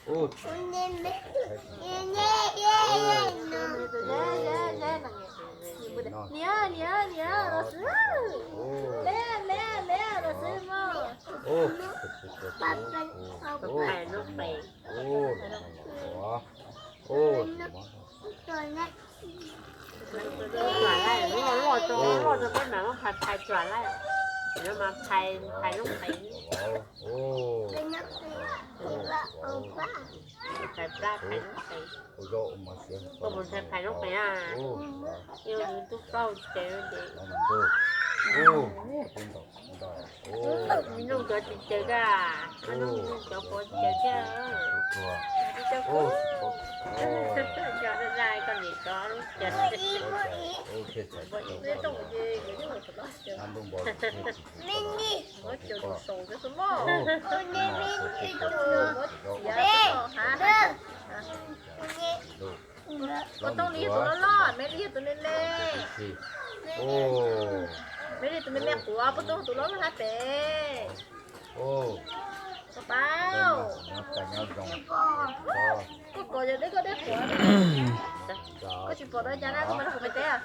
Niam, niam, niam, los xwb. Niam, niam, niam, los xwb. Niam, niam, niam, los xwb mog. Phais noob qes. Loj loj rau peb mam muab phais phais tsuam laij. Lawv mas phais phais noob qes. Phais plab phais noob qes. Koj puas ntshai phais noob qes a? Yog yus tub plaub ces ces nyob cov tsis ces ka, nyob cov pov ces thiab. Cov daj daj koj niam cov lub ces. Koj tooj li yog tus loj loj, me li yog tus me me. Me li tus me me quav, puab tooj tus loj loj hlab pem. Koj pab, koj kov yog deb koj deb quav. Koj tsis pom dab cas na, koj puas nrog kuv pais teb?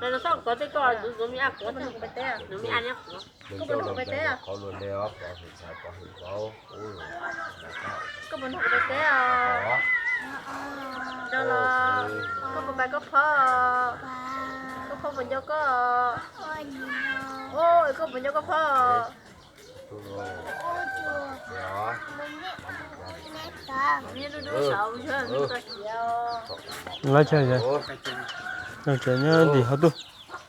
Los txhob kov tej koj, zuv zuv me ab quav, zuv me ab niab quav. Koj puas nrog kuv pais teb? Koj puas nrog kuv pais teb os? Nrog los. Koj puas npam koj phob? Koj phob puas nco koj? Koj puas nco koj phob? Lawv tshaj, tseem nyob ntim hauv tuaj.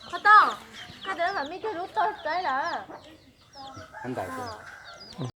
Koj tau, koj tus me me lub toj tsaib lawm.